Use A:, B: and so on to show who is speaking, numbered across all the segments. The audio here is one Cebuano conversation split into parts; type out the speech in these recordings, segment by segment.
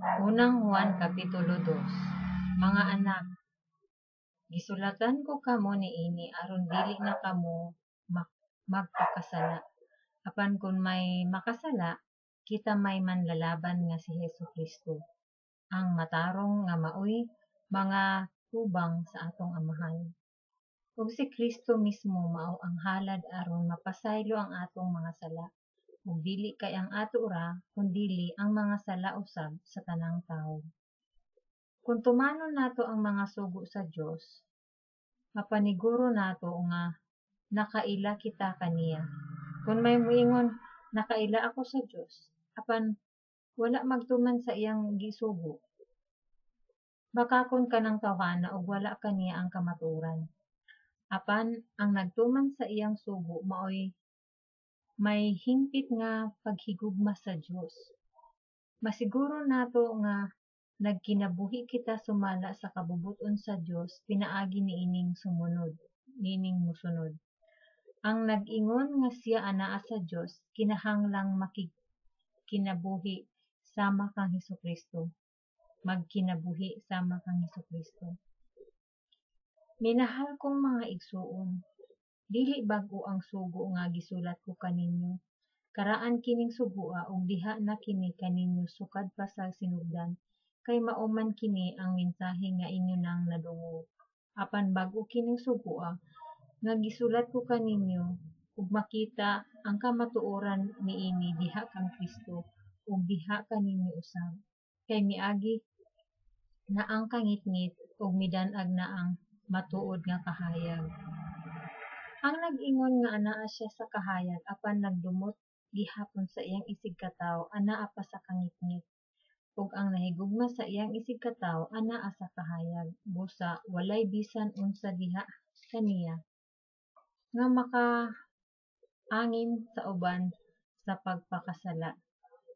A: Unang Juan Kapitulo 2. Mga anak, gisulatan ko kamo niini aron dili na kamo magpakasala. Apan kon may makasala, kita may manlalaban nga si Hesus Kristo, ang matarong nga maoy mangatubang sa atong Amahan. Ug si Kristo mismo mao ang halad aron mapasaylo ang atong mga sala, ug dili kay ang ato ra, kundili ang mga sala usab sa tanang tawo. Kun tumanon nato ang mga sugo sa Dios, mapaniguro nato nga nakaila kita kaniya. Kun may moingon, "Nakaila ako sa Dios," apan wala magtuman sa iyang gisugo, bakakon kanang tawhana ug wala kaniya ang kamatuoran. Apan ang nagtuman sa iyang sugo maoy may hingpit nga paghigugma sa Dios. Masiguro nato nga nagkinabuhi kita sumala sa kabubut-on sa Dios pinaagi niining sumunod, niining mosunod. Ang nag-ingon nga siya anaa sa Dios kinahanglang makigkinabuhi sama kang Hesus Kristo, magkinabuhi sama kang Hesus Kristo. Minahal kong mga igsuon, dili bag-o ang sugo nga gisulat ko kaninyo. Karaan kining sugoa ug diha na kini kaninyo sukad pa sa sinugdan, kay mao man kini ang mensahe nga inyo nang nadungog. Apan bag-o kining sugoa nga gisulat ko kaninyo, ug makita ang kamatuoran niini diha kang Kristo ug diha kaninyo usab, kay miagi na ang kangitngit ug midan-ag na ang matuod nga kahayag. Ang nag-ingon nga anaa siya sa kahayag apan nagdumot gihapon sa iyang isigkatawo anaa pa sa kangitngit. Ug ang nahigugma sa iyang isigkatawo anaa sa kahayag, busa walay bisan unsa diha kaniya nga makaangin sa uban sa pagpakasala.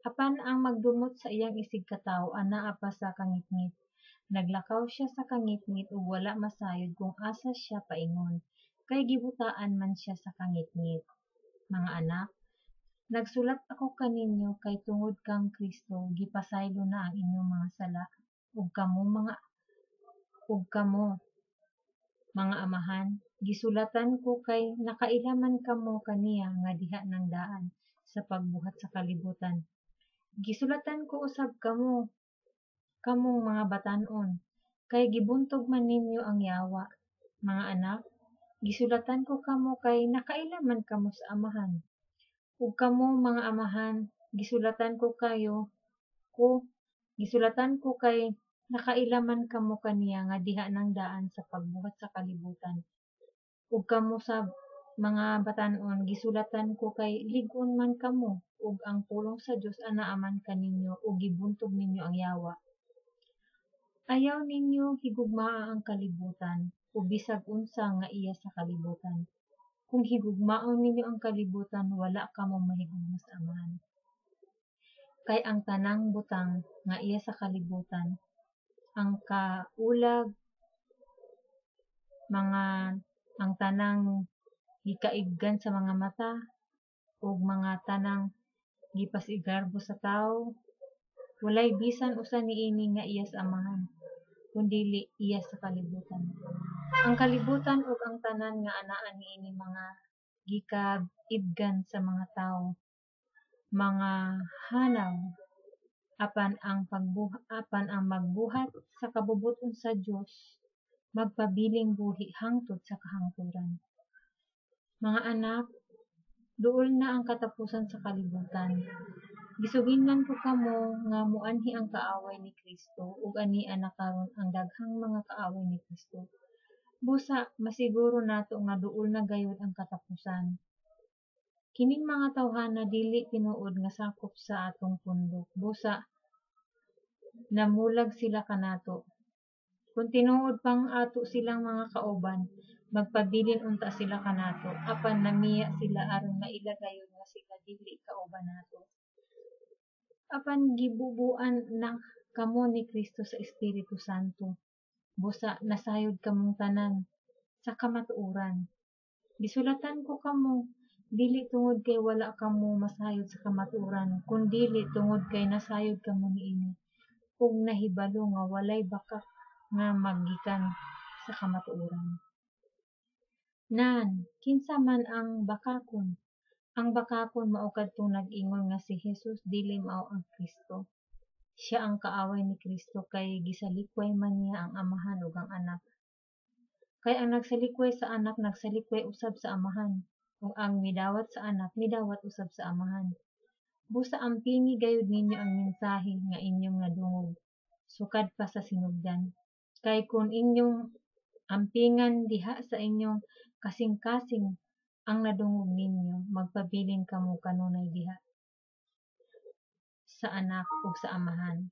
A: Apan ang magdumot sa iyang isigkatawo anaa pa sa kangitngit. Naglakaw siya sa kangitngit ug wala masayod kung asa siya paingon, kay gibutaan man siya sa kangitngit. Mga anak, nagsulat ako kaninyo kay tungod kang Kristo gipasaylo na ang inyong mga sala. Ug kamo mga amahan, gisulatan ko kay nakaila man kamo kaniya nga diha nang daan sa pagbuhat sa kalibutan. Gisulatan ko usab kamo, kamong mga batan-on, kay gibuntog man ninyo ang yawa. Mga anak, gisulatan ko kamo kay nakaila man kamo sa Amahan. Ug kamo mga amahan, gisulatan ko kay nakaila man kamo kaniya nga diha nang daan sa pagbuhat sa kalibutan. Ug kamo sab mga batan-on, gisulatan ko kay lig-on man kamo ug ang pulong sa Dios anaa man kaninyo ug gibuntog ninyo ang yawa. Ayaw ninyo higugmaa ang kalibutan o bisag unsa nga iya sa kalibutan. Kung higugmaon ninyo ang kalibutan, wala kamo mahigugma sa Amahan. Kay ang tanang butang nga iya sa kalibutan, ang kaulag, mga ang tanang gikaiggan sa mga mata, ug mga tanang gipasigarbo sa tawo, walay bisan usa niini nga iya sa Amahan, kundili iya sa kalibutan. Ang kalibutan ug ang tanan nga anaa niini mga gikaibgan sa mga tawo, mga hanaw. Apan ang magbuhat sa kabubut-on sa Dios magpabiling buhi hangtod sa kahangturan. Mga anak, duol na ang katapusan sa kalibutan. Gisugilan ko kamo nga moanhi ang kaaway ni Kristo, ug ania na karon ang daghang mga kaaway ni Kristo. Busa masiguro nato nga duol na gayud ang katapusan. Kining mga tawhana dili tinuod nga sakop sa atong pundok, busa namulag sila kanato. Kun tinuod pang ato silang mga kauban, magpabilin unta sila kanato, apan namiya sila aron maila gayud nga sila dili kauban nato. Apan gibubuan na kamo ni Kristo sa Espiritu Santo. Busa nasayod kamong tanan sa kamatuoran. Gisulatan ko kamo dili tungod kay wala kamo masayod sa kamatuoran, kundili tungod kay nasayod kamo niini. ug nahibalo nga walay bakak nga maggikan sa kamatuoran. Nan, kinsa man ang bakakon? Ang bakakon mao kadtong nag-ingon nga si Jesus dili mao ang Kristo. Siya ang kaaway ni Kristo kay gisalikway man niya ang Amahan ug ang Anak. Kay ang nagsalikway sa Anak nagsalikway usab sa Amahan, ug ang midawat sa Anak midawat usab sa Amahan. Busa ampingi gayud ninyo ang mensahe nga inyong nadungog sukad pa sa sinugdan. Kay kon inyong ampingan diha sa inyong kasingkasing ang nadungog ninyo, magpabilin kamo kanunay diha sa Anak ug sa Amahan.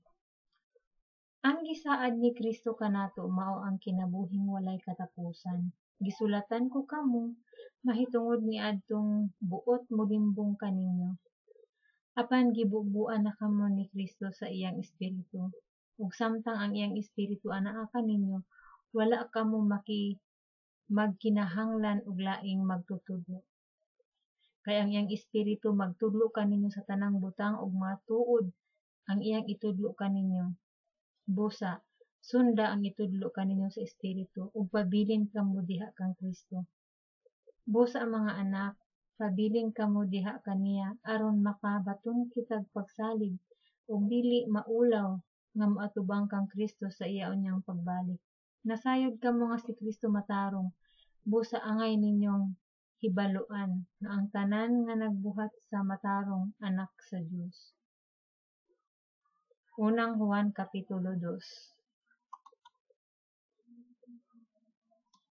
A: Ang gisaad ni Kristo kanato mao ang kinabuhing walay katapusan. Gisulatan ko kamo mahitungod niadtong buot molimbong kaninyo. Apan gibubuan na kamo ni Kristo sa iyang Espiritu, ug samtang ang iyang Espiritu anaa kaninyo, wala kamo magkinahanglan og laing magtutudlo. Kay ang iyang Espiritu magtudlo kaninyo sa tanang butang ug matuod ang iyang itudlo kaninyo. Busa, sunda ang itudlo kaninyo sa Espiritu, ug pabilin kamo diha kang Kristo. Busa, mga anak, pabilin kamo diha kaniya aron makabaton kitag pagsalig ug dili maulaw nga moatubang kang Kristo sa iya unyang pagbalik. Nasayod kamo nga si Kristo matarong, busa angay ninyong hibaloan nga ang tanan nga nagbuhat sa matarong anak sa Dios. Unang Juan Kapitulo 2.